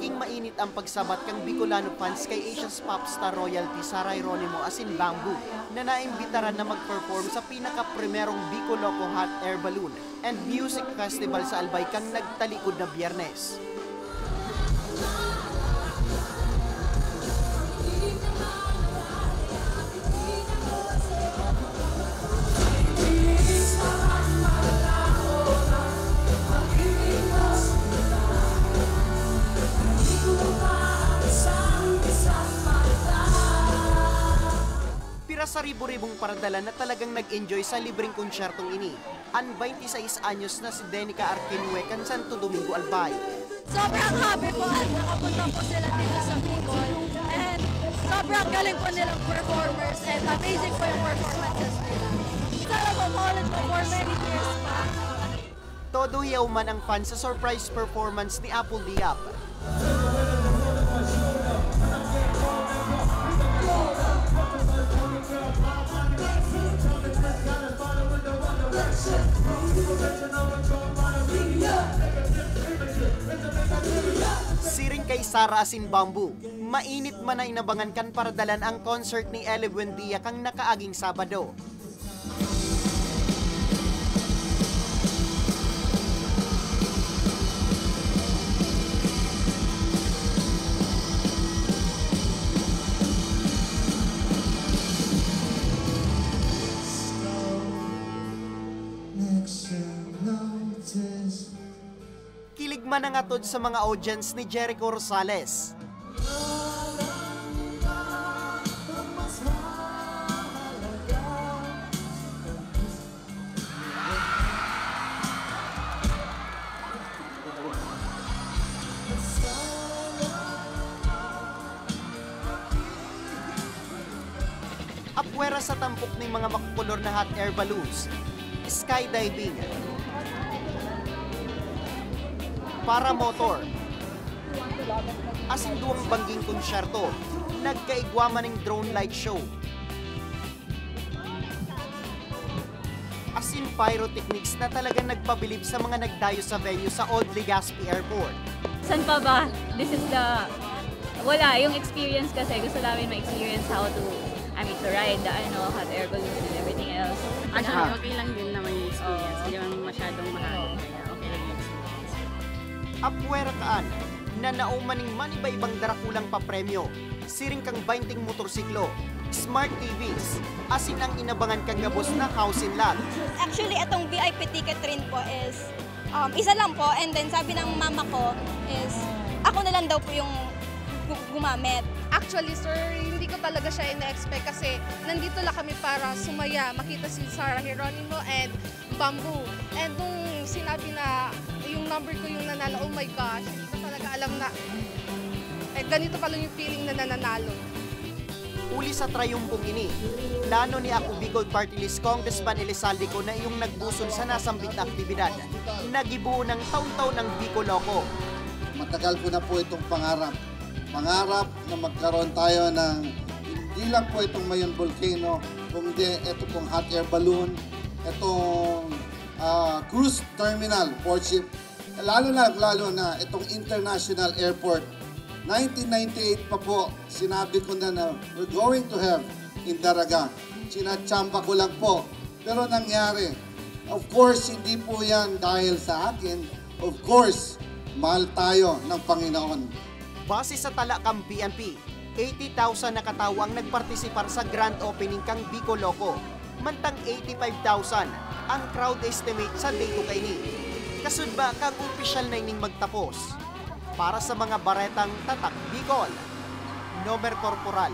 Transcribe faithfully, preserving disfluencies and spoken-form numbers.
Mainit ang pagsabat kan Bicolano fans kay Asia's pop star royalty Sarah Geronimo asin Bamboo, na naimbitaran na mag-perform sa pinakaprimerong Bicoloco Hot Air Balloon and Music Festival sa Albay kan nagtalikod na Biyernes. Pira sa ribo-ribong paradalan na talagang nag-enjoy sa libreng konsyertong ini. An twenty-six anyos na si Denica Arquinue kan Santo Domingo, Albay. Sobrang happy po at nakapunta po sila dito sa Bicol. And sobrang galing po nilang performers and amazing po yung performances nila. Sana po maulit po for many years pa. Todo hiyaw man ang fans sa surprise performance ni Apple Diab. Siring kay Sarah asin Bamboo, mainit man na inabangan kan paradalan ang concert ni Ellie Buendia kan nakaaging Sabado. Kilig man ang atod sa mga audience ni Jericho Rosales. Apwera sa tampok nin mga makukulor na hot air balloons, skydiving, paramotor, asin duwang bangging konsyerto, nagkaigwa man nin drone light show. Asin pyrotechnics na talagang nagpabilib sa mga nagdayo sa venue sa Old Legazpi Airport. San pa ba? This is the, wala, yung experience kasi gusto namin ma-experience how to, I mean, to ride the, ano, hot air balloon and everything else. Actually, Ah. okay lang din naman yung experience. Ah. Hindi naman masyadong mahal. Kaya okay lang yung experience. Apwera kaan, nanao man nin maniba-ibang darakulang papremyo, siring kan baynting motorsiklo, smart T Vs, asin ang inabangan kan gabos na house and lot. Actually, itong V I P ticket rin po is, um, isa lang po. And then sabi ng mama ko is, ako na lang daw po yung gu- gumamit. Actually, sir, hindi ko talaga siya ina-expect kasi nandito lang kami para sumaya, makita si Sarah Geronimo and Bamboo. And nung sinabi na yung number ko yung nanalo, oh my gosh, hindi ko talaga alam na, eh, ganito pala yung feeling na nananalo. Huli sa trayumpong ini, plano ni Ako Bicol Party List Congressman Elizalde Co na iyong nagbusol sa nasambit na aktibidad na gibohon nin taon-taon ang Bicoloco. Matagal ko na po itong pangarap. Pangarap na magkaroon tayo ng hindi lang po itong Mayon Volcano, kundi ito pong hot air balloon, itong, ah, cruise terminal, port ship, lalo na, lalo na itong international airport. Nineteen ninety-eight pa po, sinabi ko na, na we're going to have in Daraga. Sinachamba ko lang po. Pero nangyari. Of course, hindi po yan dahil sa akin. Of course, mahal tayo ng Panginoon. Base sa tala kan P N P, eighty thousand na katawo ang nagpartisipar sa grand opening kan Bicoloco, mantang eighty-five thousand ang crowd estimate sa date kaini. Kasudba kan opisyal na ining magtapos. Para sa mga baretang Tatak Bicol, Nomer Corporal.